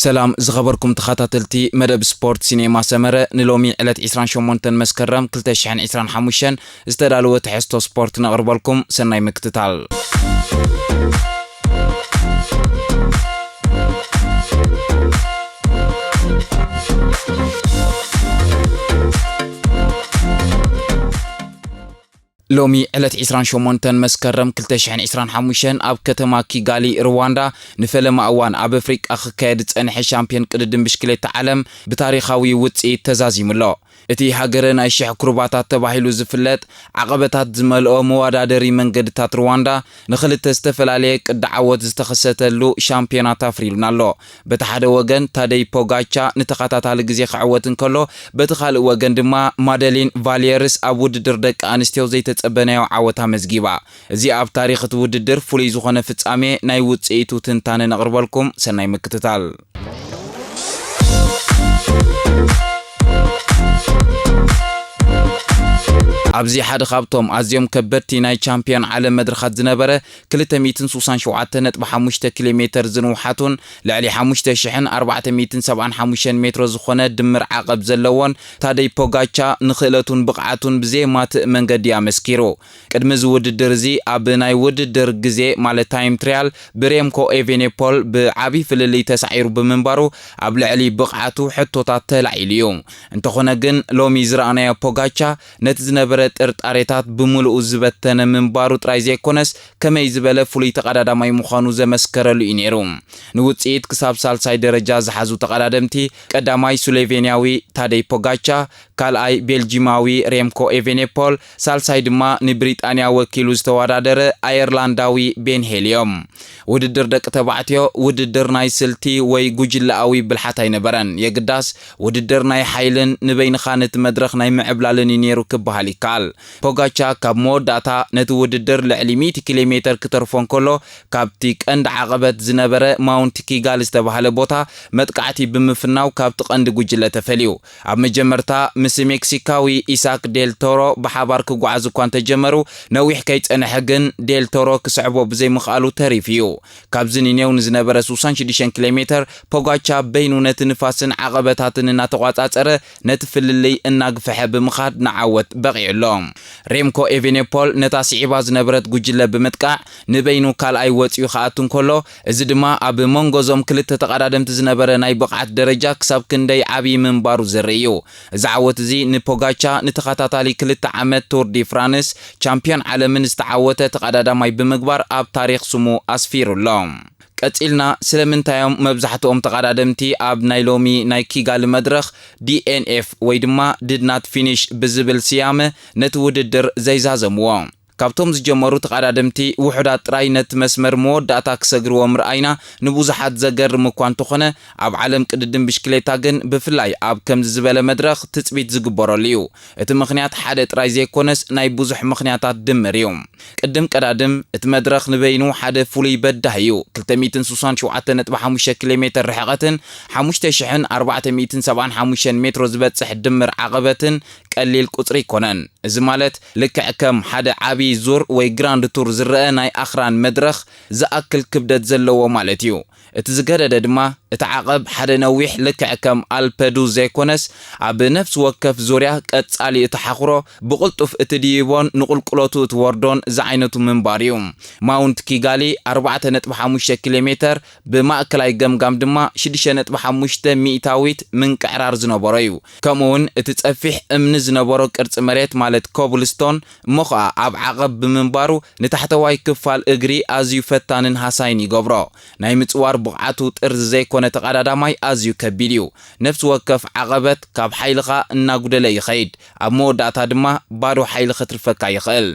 ሰላም ዝኸበርኩም ተኸታተልቲ መደብ ስፖርት ሲኔማ ሰመረ፣ ንሎሚ ዕለት ዕስራን ሸሞንተን መስከረም ክልተ ሽሕን ዕስራን ሓሙሽተን ዝተዳለወ ትሕዝቶ ስፖርት ነቕርበልኩም። ሰናይ ምክትታል። ሎሚ ዕለት ዕስራን ሸሞንተን መስከረም ክልተ ሽሕን ዕስራን ሓሙሽተን ኣብ ከተማ ኪጋሊ ሩዋንዳ ንፈለማ እዋን ኣብ ኣፍሪቃ ክካየድ ዝጸንሐ ሻምፒዮን ቅድድም ብሽክሌታ ዓለም ብታሪኻዊ ውጽኢት ተዛዚሙ ኣሎ። እቲ ሃገረ ናይ ሽሕ ኩርባታት ተባሂሉ ዝፍለጥ ዓቐበታት ዝመልኦ መወዳደሪ መንገድታት ሩዋንዳ ንኽልተ ዝተፈላለየ ቅዲ ዓወት ዝተኸሰተሉ ሻምፒዮናት ኣፍሪሉና ኣሎ። በቲ ሓደ ወገን ታደይ ፖጋቻ ንተኸታታሊ ግዜ ክዕወት እንከሎ፣ በቲ ካልእ ወገን ድማ ማደሊን ቫልየርስ ኣብ ውድድር ደቂ ኣንስትዮ ዘይተጸበናዮ ዓወት ኣመዝጊባ። እዚ ኣብ ታሪኽ እቲ ውድድር ፍሉይ ዝኾነ ፍጻሜ ናይ ውጽኢቱ ትንታነ ነቕርበልኩም። ሰናይ ምክትታል። ኣብዚ ሓደ ካብቶም ኣዝዮም ከበድቲ ናይ ቻምፒዮን ዓለም መድረኻት ዝነበረ ክልተ ሚእትን ስሳን ሸውዓተን ነጥቢ ሓሙሽተ ኪሎ ሜትር ዝንውሓቱን ልዕሊ ሓሙሽተ ሽሕን ኣርባዕተ ሚእትን ሰብዓን ሓሙሽተን ሜትሮ ዝኾነ ድምር ዓቐብ ዘለዎን ታደይ ፖጋቻ ንኽእለቱን ብቕዓቱን ብዘየማትእ መንገዲ ኣመስኪሩ። ቅድሚ እዚ ውድድር እዚ ኣብ ናይ ውድድር ግዜ ማለት ታይም ትሪያል ብሬምኮ ኤቬኔፖል ብዓቢ ፍልልይ ተሳዒሩ ብምንባሩ ኣብ ልዕሊ ብቕዓቱ ሕቶታት ተላዒሉ እዩ። እንተኾነ ግን ሎሚ ዝረኣናዮ ፖጋቻ ነቲ ዝነበረ ጥርጣሬታት ብምሉኡ ዝበተነ ምንባሩ ጥራይ ዘይኮነስ ከመይ ዝበለ ፍሉይ ተቐዳዳማይ ምዃኑ ዘመስከረሉ እዩ ነይሩ። ንውጽኢት ክሳብ ሳልሳይ ደረጃ ዝሓዙ ተቐዳደምቲ ቀዳማይ ስሎቬንያዊ ታደይ ፖጋቻ፣ ካልኣይ ቤልጂማዊ ሬምኮ ኤቬኔፖል፣ ሳልሳይ ድማ ንብሪጣንያ ወኪሉ ዝተወዳደረ ኣየርላንዳዊ ቤን ሄል እዮም። ውድድር ደቂ ተባዕትዮ ውድድር ናይ ስልቲ ወይ ጉጅለኣዊ ብልሓት ኣይነበረን። የግዳስ ውድድር ናይ ሓይልን ንበይንኻ ነቲ መድረኽ ናይ ምዕብላልን እዩ ነይሩ ክበሃል ይከኣል። ፖጋቻ ካብ መወዳእታ ነቲ ውድድር ልዕሊ ሚእቲ ኪሎ ሜትር ክተርፎ እንከሎ፣ ካብቲ ቀንዲ ዓቐበት ዝነበረ ማውንት ኪጋል ዝተባህለ ቦታ መጥቃዕቲ ብምፍናው ካብቲ ቀንዲ ጉጅለ ተፈልዩ። ኣብ መጀመርታ ምስ ሜክሲካዊ ኢሳክ ዴል ቶሮ ብሓባር ክጓዓዝ እኳ እንተጀመሩ፣ ነዊሕ ከይጸንሐ ግን ዴል ቶሮ ክስዕቦ ብዘይምኽኣሉ ተሪፉ እዩ። ካብዚ ኒኔው ንዝነበረ ስሳን ሽዱሽተን ኪሎ ሜትር ፖጋቻ በይኑ ነቲ ንፋስን ዓቐበታትን እናተቋጻጸረ ነቲ ፍልልይ እናግፍሐ ብምኻድ ንዓወት በቒዑ ኣሎ። ሬምኮ ኤቬኔፖል ነታ ስዒባ ዝነበረት ጉጅለ ብምጥቃዕ ንበይኑ ካልኣይ ወጺኡ ክኣቱ እንከሎ፣ እዚ ድማ ኣብ መንጎ እዞም ክልተ ተቐዳደምቲ ዝነበረ ናይ ብቕዓት ደረጃ ክሳብ ክንደይ ዓብዪ ምንባሩ ዘርኢ እዩ። እዚ ዓወት እዚ ንፖጋቻ ንተኸታታሊ ክልተ ዓመት ቱር ዲ ፍራንስ ቻምፒዮን ዓለምን ዝተዓወተ ተቐዳዳማይ ብምግባር ኣብ ታሪኽ ስሙ ኣስፊሩ ኣሎ። ቀጺልና ስለምንታይ እዮም መብዛሕትኦም ተቐዳደምቲ ኣብ ናይ ሎሚ ናይ ኪጋሊ መድረኽ ዲ ኤን ኤፍ ወይ ድማ ድድ ናት ፊኒሽ ብዝብል ስያመ ነቲ ውድድር ዘይዛዘምዎ? ካብቶም ዝጀመሩ ተቐዳደምቲ ውሑዳት ጥራይ ነቲ መስመር መወዳእታ ክሰግርዎ ምርኣይና ንብዙሓት ዘገርም እኳ እንተኾነ፣ ኣብ ዓለም ቅድድም ብሽክሌታ ግን ብፍላይ ኣብ ከምዚ ዝበለ መድረኽ ትጽቢት ዝግበረሉ እዩ። እቲ ምኽንያት ሓደ ጥራይ ዘይኮነስ ናይ ብዙሕ ምኽንያታት ድምር እዩ። ቅድም ቀዳድም እቲ መድረኽ ንበይኑ ሓደ ፍሉይ በዳሂ እዩ። ክልተ ሚእትን ስሳን ሸውዓተን ነጥቢ ሓሙሽተ ኪሎ ሜትር ርሕቐትን ሓሙሽተ ሽሕን ኣርባዕተ ሚእትን ሰብዓን ሓሙሽተን ሜትሮ ዝበጽሕ ድምር ዓቐበትን ቀሊል ቁጽሪ ኣይኮነን። እዚ ማለት ልክዕ ከም ሓደ ዓቢ ዙር ወይ ግራንድ ቱር ዝረአ ናይ ኣኽራን መድረኽ ዝኣክል ክብደት ዘለዎ ማለት እዩ። እቲ ዝገደደ ድማ እቲ ዓቐብ ሓደ ነዊሕ ልክዕ ከም ኣልፐ ዱ ዘይኮነስ ኣብ ነፍሲ ወከፍ ዙርያ ቀጻሊ እትሓኽሮ ብቕልጡፍ እትድይቦን ንቑልቁለቱ እትወርዶን ዝዓይነቱ ምንባር እዩ። ማውንት ኪጋሊ ኣርባዕተ ነጥቢ ሓሙሽተ ኪሎ ሜትር ብማእከላይ ገምጋም ድማ ሽዱሽተ ነጥቢ ሓሙሽተ ሚእታዊት ምንቅዕራር ዝነበሮ እዩ። ከምኡውን እቲ ጸፊሕ እምኒ ዝነበሮ ቅርጺ መሬት ማለት ኮብልስቶን እሞ ኸኣ ኣብ ዓቐብ ብምንባሩ ንታሕተዋይ ክፋል እግሪ ኣዝዩ ፈታንን ሃሳይን ይገብሮ። ናይ ምጽዋር ብቕዓቱ ጥርዚ ዘይኮነ ተቐዳዳማይ ኣዝዩ ከቢድ እዩ። ነፍሲ ወከፍ ዓቐበት ካብ ሓይልኻ እናጉደለ ይኸይድ። ኣብ መወዳእታ ድማ ባዶ ሓይሊ ከትርፈካ ይኽእል።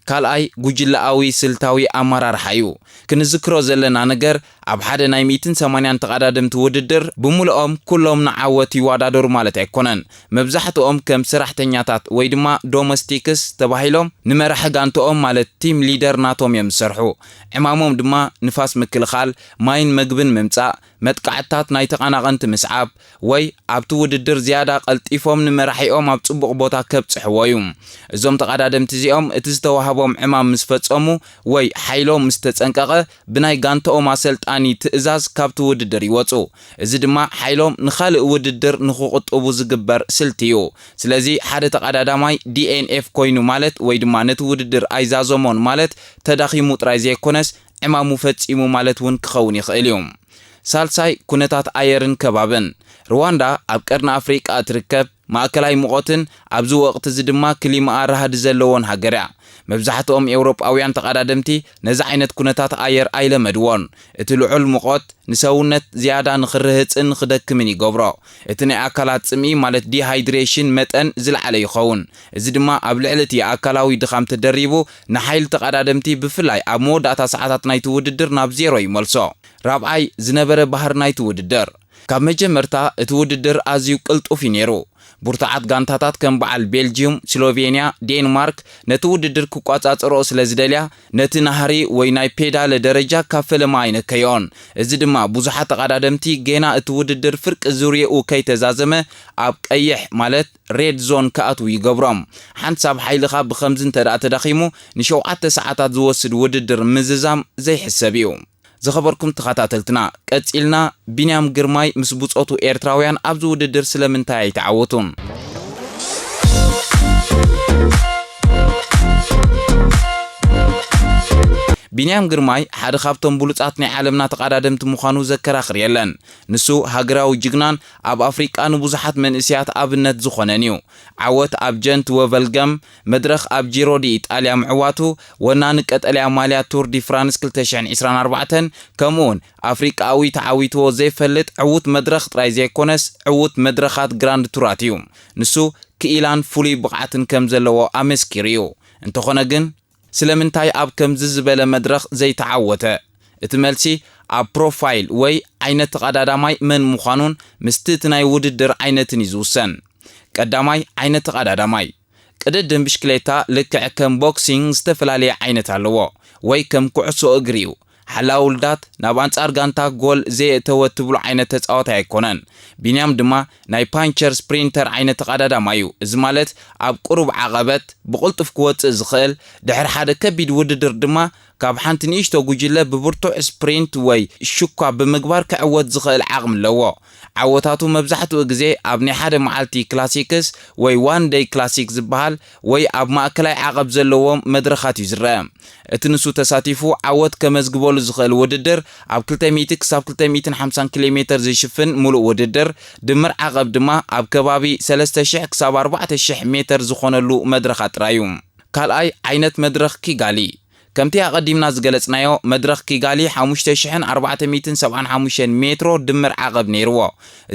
ካልኣይ ጉጅለኣዊ ስልታዊ ኣመራርሓ እዩ። ክንዝክሮ ዘለና ነገር ኣብ ሓደ ናይ ሚእትን ሰማንያን ተቐዳደምቲ ውድድር ብምሉኦም ኩሎም ንዓወት ይወዳደሩ ማለት ኣይኮነን። መብዛሕትኦም ከም ሰራሕተኛታት ወይ ድማ ዶመስቲክስ ተባሂሎም ንመራሒ ጋንትኦም ማለት ቲም ሊደር ናቶም እዮም ዝሰርሑ። ዕማሞም ድማ ንፋስ ምክልኻል፣ ማይን መግብን ምምጻእ፣ መጥቃዕትታት ናይ ተቐናቐንቲ ምስዓብ፣ ወይ ኣብቲ ውድድር ዝያዳ ቀልጢፎም ንመራሒኦም ኣብ ጽቡቕ ቦታ ከብጽሕዎ እዩ። እዞም ተቐዳደምቲ እዚኦም እቲ ዝተዋህቦም ዕማም ምስ ፈጸሙ ወይ ሓይሎም ምስ ተጸንቀቐ ብናይ ጋንትኦም ኣሰልጣ ምድኣኒ ትእዛዝ ካብቲ ውድድር ይወጹ። እዚ ድማ ሓይሎም ንኻልእ ውድድር ንኽቑጥቡ ዝግበር ስልቲ እዩ። ስለዚ ሓደ ተቐዳዳማይ ዲ ኤን ኤፍ ኮይኑ ማለት ወይ ድማ ነቲ ውድድር ኣይዛዘሞን ማለት ተዳኺሙ ጥራይ ዘይኮነስ ዕማሙ ፈጺሙ ማለት እውን ክኸውን ይኽእል እዩ። ሳልሳይ፣ ኩነታት ኣየርን ከባብን። ሩዋንዳ ኣብ ቀርኒ ኣፍሪቃ እትርከብ ማእከላይ ሙቐትን ኣብዚ ወቕቲ እዚ ድማ ክሊማኣ ራህዲ ዘለዎን ሃገር እያ። መብዛሕትኦም ኤውሮጳውያን ተቐዳደምቲ ነዚ ዓይነት ኩነታት ኣየር ኣይለመድዎን። እቲ ልዑል ሙቐት ንሰውነት ዝያዳ ንኽርህጽን ንኽደክምን ይገብሮ። እቲ ናይ ኣካላት ጽምኢ ማለት ዲሃይድሬሽን መጠን ዝለዓለ ይኸውን። እዚ ድማ ኣብ ልዕሊ እቲ ኣካላዊ ድኻም ተደሪቡ ንሓይሊ ተቐዳደምቲ ብፍላይ ኣብ መወዳእታ ሰዓታት ናይቲ ውድድር ናብ ዜሮ ይመልሶ። ራብዓይ፣ ዝነበረ ባህር ናይቲ ውድድር። ካብ መጀመርታ እቲ ውድድር ኣዝዩ ቅልጡፍ እዩ ነይሩ። ብርቱዓት ጋንታታት ከም በዓል ቤልጅዩም፣ ስሎቬንያ፣ ዴንማርክ ነቲ ውድድር ክቋጻጸርኦ ስለ ዝደልያ ነቲ ናህሪ ወይ ናይ ፔዳለ ደረጃ ካብ ፈለማ ኣይነከዮን። እዚ ድማ ብዙሓት ተቐዳደምቲ ጌና እቲ ውድድር ፍርቂ ዙርያኡ ከይተዛዘመ ኣብ ቀይሕ ማለት ሬድ ዞን ክኣትዉ ይገብሮም። ሓንሳብ ሓይልኻ ብኸምዚ እንተ ደኣ ተዳኺሙ ንሸውዓተ ሰዓታት ዝወስድ ውድድር ምዝዛም ዘይሕሰብ እዩ። ዝኸበርኩም ተኸታተልትና፣ ቀጺልና ቢንያም ግርማይ ምስ ብጾቱ ኤርትራውያን ኣብዚ ውድድር ስለምንታይ ኣይተዓወቱን? ቢንያም ግርማይ ሓደ ካብቶም ብሉጻት ናይ ዓለምና ተቐዳደምቲ ምዃኑ ዘከራኽር የለን። ንሱ ሃገራዊ ጅግናን ኣብ ኣፍሪቃ ንብዙሓት መንእሰያት ኣብነት ዝኾነን እዩ። ዓወት ኣብ ጀንት ወቨልገም መድረኽ ኣብ ጂሮ ዲ ኢጣልያ ምዕዋቱ፣ ወናኒ ቀጠልያ ማልያ ቱር ዲ ፍራንስ ክልተ ሽሕን ዕስራን ኣርባዕተን፣ ከምኡውን ኣፍሪቃዊ ተዓዊትዎ ዘይፈልጥ ዕዉት መድረኽ ጥራይ ዘይኮነስ ዕዉት መድረኻት ግራንድ ቱራት እዩ። ንሱ ክኢላን ፍሉይ ብቕዓትን ከም ዘለዎ ኣመስኪሩ እዩ። እንተኾነ ግን ስለምንታይ ኣብ ከምዚ ዝበለ መድረኽ ዘይተዓወተ? እቲ መልሲ ኣብ ፕሮፋይል ወይ ዓይነት ተቐዳዳማይ መን ምዃኑን ምስቲ እቲ ናይ ውድድር ዓይነትን እዩ ዝውሰን። ቀዳማይ፣ ዓይነት ተቐዳዳማይ። ቅድድም ብሽክሌታ ልክዕ ከም ቦክሲንግ ዝተፈላለየ ዓይነት ኣለዎ፣ ወይ ከም ኩዕሶ እግሪ እዩ። ሓላው ውልዳት ናብ ኣንጻር ጋንታ ጎል ዘየእተወ ትብሎ ዓይነት ተጻዋታይ ኣይኮነን። ቢንያም ድማ ናይ ፓንቸር ስፕሪንተር ዓይነት ተቐዳዳማይ እዩ። እዚ ማለት ኣብ ቁሩብ ዓቐበት ብቕልጡፍ ክወጽእ ዝኽእል፣ ድሕሪ ሓደ ከቢድ ውድድር ድማ ካብ ሓንቲ ንእሽቶ ጉጅለ ብብርቱዕ ስፕሪንት ወይ ሹኳ ብምግባር ክዕወት ዝኽእል ዓቕሚ ኣለዎ። ዓወታቱ መብዛሕትኡ ግዜ ኣብ ናይ ሓደ መዓልቲ ክላሲክስ ወይ ዋን ደይ ክላሲክ ዝበሃል ወይ ኣብ ማእከላይ ዓቐብ ዘለዎም መድረኻት እዩ ዝረአ። እቲ ንሱ ተሳቲፉ ዓወት ከመዝግበሉ ዝኽእል ውድድር ኣብ ክልተ ሚእቲ ክሳብ ክልተ ሚእትን ሓምሳን ኪሎ ሜተር ዝሽፍን ምሉእ ውድድር፣ ድምር ዓቐብ ድማ ኣብ ከባቢ ሰለስተ ሽሕ ክሳብ ኣርባዕተ ሽሕ ሜተር ዝኾነሉ መድረኻት ጥራይ እዩ። ካልኣይ ዓይነት መድረኽ ኪጋሊ። ከምቲ ኣቐዲምና ዝገለጽናዮ፣ መድረኽ ኪጋሊ ሓሙሽተ ሽሕን ኣርባዕተ ሚእትን ሰብዓን ሓሙሽተን ሜትሮ ድምር ዓቐብ ነይርዎ።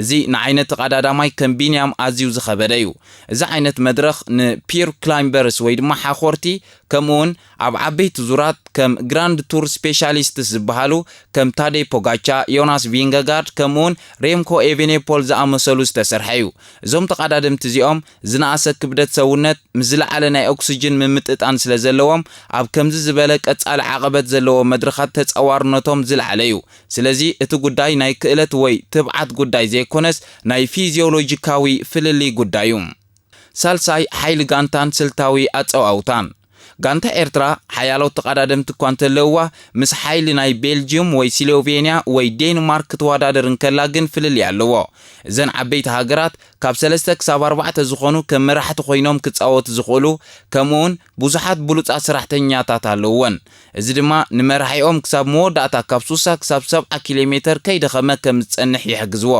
እዚ ንዓይነት ተቐዳዳማይ ከም ቢንያም ኣዝዩ ዝኸበደ እዩ። እዚ ዓይነት መድረኽ ንፒር ክላይምበርስ ወይ ድማ ሓኾርቲ፣ ከምኡውን ኣብ ዓበይቲ ዙራት ከም ግራንድ ቱር ስፔሻሊስትስ ዝበሃሉ ከም ታደይ ፖጋቻ፣ ዮናስ ቪንገጋርድ፣ ከምኡውን ሬምኮ ኤቬኔፖል ዝኣመሰሉ ዝተሰርሐ እዩ። እዞም ተቐዳደምቲ እዚኦም ዝነኣሰ ክብደት ሰውነት ምስ ዝለዓለ ናይ ኦክስጅን ምምጥጣን ስለ ዘለዎም፣ ኣብ ከምዚ ዝበለ ቀጻሊ ዓቐበት ዘለዎ መድረኻት ተጻዋርነቶም ዝለዓለ እዩ። ስለዚ እቲ ጉዳይ ናይ ክእለት ወይ ትብዓት ጉዳይ ዘይኮነስ ናይ ፊዚዮሎጂካዊ ፍልልይ ጉዳይ እዩ። ሳልሳይ፣ ሓይሊ ጋንታን ስልታዊ ኣጸዋውታን። ጋንታ ኤርትራ ሓያሎ ተቐዳደምቲ እኳ እንተለውዋ፣ ምስ ሓይሊ ናይ ቤልጅዩም ወይ ስሎቬንያ ወይ ዴንማርክ ክትወዳደር እንከላ ግን ፍልልይ ኣለዎ። እዘን ዓበይቲ ሃገራት ካብ ሰለስተ ክሳብ ኣርባዕተ ዝኾኑ ከም መራሕቲ ኮይኖም ክጻወቱ ዝኽእሉ፣ ከምኡውን ብዙሓት ብሉጻት ሰራሕተኛታት ኣለውወን። እዚ ድማ ንመራሒኦም ክሳብ መወዳእታ ካብ ሱሳ ክሳብ ሰብዓ ኪሎ ሜተር ከይደኸመ ከም ዝጸንሕ ይሕግዝዎ።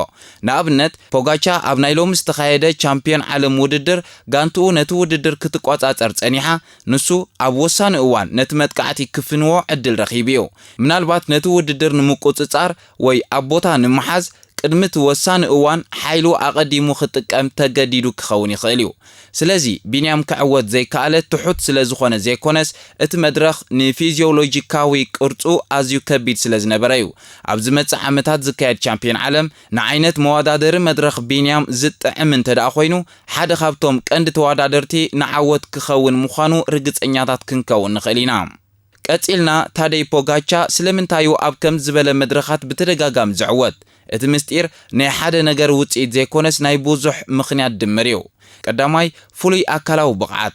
ንኣብነት፣ ፖጋቻ ኣብ ናይ ሎሚ ዝተኻየደ ቻምፒዮን ዓለም ውድድር ጋንትኡ ነቲ ውድድር ክትቆጻጸር ጸኒሓ፣ ንሱ ኣብ ወሳኒ እዋን ነቲ መጥቃዕቲ ክፍንዎ ዕድል ረኺቡ እዩ። ምናልባት ነቲ ውድድር ንምቁጽጻር ወይ ኣብ ቦታ ንምሓዝ ቅድሚ እቲ ወሳኒ እዋን ሓይሉ ኣቐዲሙ ክጥቀም ተገዲዱ ክኸውን ይኽእል እዩ። ስለዚ ቢንያም ክዕወት ዘይከኣለ ትሑት ስለ ዝኾነ ዘይኮነስ፣ እቲ መድረኽ ንፊዚዮሎጂካዊ ቅርጹ ኣዝዩ ከቢድ ስለ ዝነበረ እዩ። ኣብ ዝመጽእ ዓመታት ዝካየድ ቻምፒዮን ዓለም ንዓይነት መወዳደሪ መድረኽ ቢንያም ዝጥዕም እንተ ደኣ ኮይኑ፣ ሓደ ካብቶም ቀንዲ ተወዳደርቲ ንዓወት ክኸውን ምዃኑ ርግጸኛታት ክንከውን ንኽእል ኢና። ቀጺልና ታደይ ፖጋቻ ስለምንታዩ ኣብ ከም ዝበለ መድረኻት ብተደጋጋሚ ዝዕወት? እቲ ምስጢር ናይ ሓደ ነገር ውጽኢት ዘይኮነስ ናይ ብዙሕ ምኽንያት ድምር እዩ። ቀዳማይ፣ ፍሉይ ኣካላዊ ብቕዓት።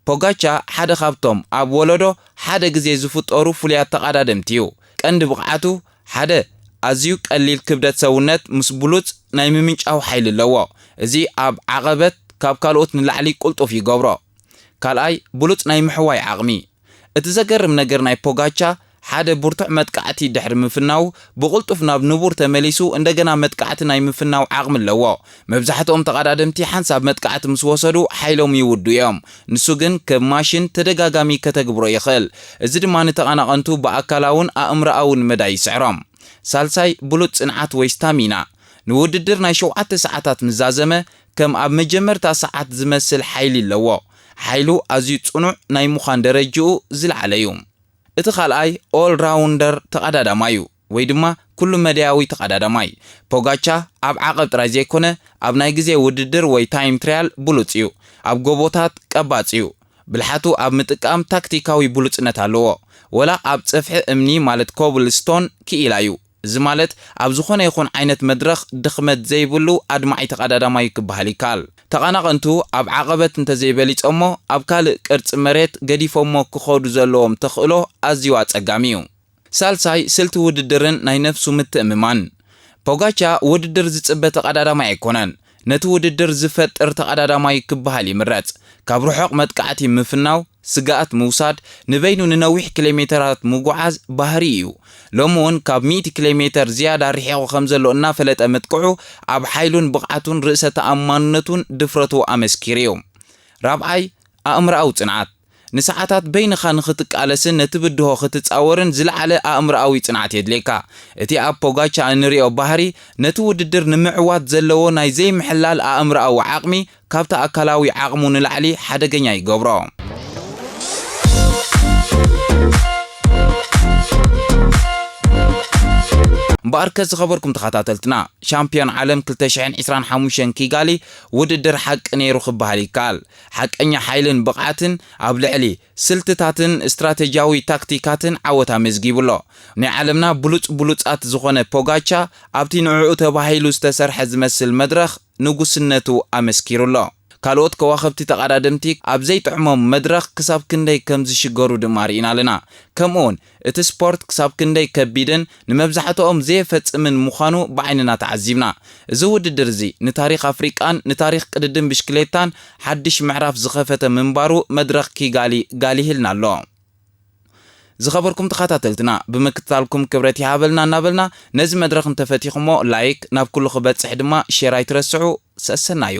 ፖጋቻ ሓደ ካብቶም ኣብ ወለዶ ሓደ ግዜ ዝፍጠሩ ፍሉያት ተቐዳደምቲ እዩ። ቀንዲ ብቕዓቱ ሓደ፣ ኣዝዩ ቀሊል ክብደት ሰውነት ምስ ብሉጽ ናይ ምምንጫው ሓይሊ ኣለዎ። እዚ ኣብ ዓቐበት ካብ ካልኦት ንላዕሊ ቅልጡፍ ይገብሮ። ካልኣይ፣ ብሉጽ ናይ ምሕዋይ ዓቕሚ። እቲ ዘገርም ነገር ናይ ፖጋቻ፣ ሓደ ብርቱዕ መጥቃዕቲ ድሕሪ ምፍናው፣ ብቕልጡፍ ናብ ንቡር ተመሊሱ እንደገና መጥቃዕቲ ናይ ምፍናው ዓቕሚ ኣለዎ። መብዛሕትኦም ተቐዳደምቲ ሓንሳብ መጥቃዕቲ ምስ ወሰዱ ሓይሎም ይውዱ እዮም። ንሱ ግን ከም ማሽን ተደጋጋሚ ከተግብሮ ይኽእል። እዚ ድማ ንተቐናቐንቱ ብኣካላውን ኣእምሮኣውን መዳይ ይስዕሮም። ሳልሳይ፣ ብሉጽ ጽንዓት ወይ ስታሚና። ንውድድር ናይ ሸውዓተ ሰዓታት ምስ ዛዘመ፣ ከም ኣብ መጀመርታ ሰዓት ዝመስል ሓይሊ ኣለዎ። ሓይሉ ኣዝዩ ጽኑዕ ናይ ምዃን ደረጅኡ ዝለዓለ እዩ። እቲ ካልኣይ ኦል ራውንደር ተቐዳዳማይ እዩ፣ ወይ ድማ ኩሉ መዳያዊ ተቐዳዳማይ። ፖጋቻ ኣብ ዓቐብ ጥራይ ዘይኮነ፣ ኣብ ናይ ግዜ ውድድር ወይ ታይም ትራያል ብሉጽ እዩ። ኣብ ጎቦታት ቀባጽ እዩ። ብልሓቱ ኣብ ምጥቃም ታክቲካዊ ብሉጽነት ኣለዎ። ወላ ኣብ ጸፍሒ እምኒ ማለት ኮብል ስቶን ክኢላ እዩ። እዚ ማለት ኣብ ዝኾነ ይኹን ዓይነት መድረኽ ድኽመት ዘይብሉ ኣድማዒ ተቐዳዳማይ ክበሃል ይከኣል። ተቐናቐንቱ ኣብ ዓቐበት እንተዘይበሊጾሞ፣ ኣብ ካልእ ቅርጺ መሬት ገዲፎሞ ክኸዱ ዘለዎም ተኽእሎ ኣዝዩ ኣጸጋሚ እዩ። ሳልሳይ፣ ስልቲ ውድድርን ናይ ነፍሱ ምትእምማን። ፖጋቻ ውድድር ዝጽበ ተቐዳዳማይ ኣይኮነን። ነቲ ውድድር ዝፈጥር ተቐዳዳማይ ክበሃል ይምረጽ። ካብ ርሑቕ መጥቃዕቲ ምፍናው፣ ስግኣት ምውሳድ፣ ንበይኑ ንነዊሕ ኪሎሜተራት ምጉዓዝ ባህሪ እዩ። ሎሚ እውን ካብ ሚእቲ ኪሎ ሜተር ዝያዳ ርሒቑ ከም ዘሎ እናፈለጠ ምጥቅዑ፣ ኣብ ሓይሉን ብቕዓቱን ርእሰ ተኣማንነቱን ድፍረቱ ኣመስኪሩ እዩ። ራብዓይ፣ ኣእምሮኣዊ ጽንዓት። ንሰዓታት በይንኻ ንኽትቃለስን ነቲ ብድሆ ክትጻወርን ዝለዓለ ኣእምሮኣዊ ጽንዓት የድልየካ። እቲ ኣብ ፖጋቻ እንሪኦ ባህሪ፣ ነቲ ውድድር ንምዕዋት ዘለዎ ናይ ዘይምሕላል ኣእምሮኣዊ ዓቕሚ፣ ካብቲ ኣካላዊ ዓቕሙ ንላዕሊ ሓደገኛ ይገብሮ። እምበኣርከ ዝኸበርኩም ተኸታተልትና፣ ሻምፒዮን ዓለም ክልተ ሽሕን ዕስራን ሓሙሽተን ኪጋሊ ውድድር ሓቂ ነይሩ ክበሃል ይከኣል። ሓቀኛ ሓይልን ብቕዓትን ኣብ ልዕሊ ስልትታትን ስትራተጂያዊ ታክቲካትን ዓወት ኣመዝጊቡ ኣሎ። ናይ ዓለምና ብሉጽ ብሉጻት ዝኾነ ፖጋቻ ኣብቲ ንዕኡ ተባሂሉ ዝተሰርሐ ዝመስል መድረኽ ንጉስነቱ ኣመስኪሩ ኣሎ። ካልኦት ከዋኽብቲ ተቐዳደምቲ ኣብ ዘይጥዕሞም መድረኽ ክሳብ ክንደይ ከም ዝሽገሩ ድማ ርኢና ኣለና። ከምኡውን እቲ ስፖርት ክሳብ ክንደይ ከቢድን ንመብዛሕትኦም ዘየፈጽምን ምዃኑ ብዓይንና ተዓዚብና። እዚ ውድድር እዚ ንታሪኽ ኣፍሪቃን ንታሪኽ ቅድድም ብሽክሌታን ሓድሽ ምዕራፍ ዝኸፈተ ምንባሩ መድረኽ ኪጋሊ ጋሊህልና ኣሎ። ዝኸበርኩም ተኸታተልትና፣ ብምክትታልኩም ክብረት ይሃበልና እናበልና፣ ነዚ መድረኽ እንተፈቲኹሞ ላይክ፣ ናብ ኩሉ ክበጽሕ ድማ ሼር ኣይትረስዑ። ሰሰናዩ።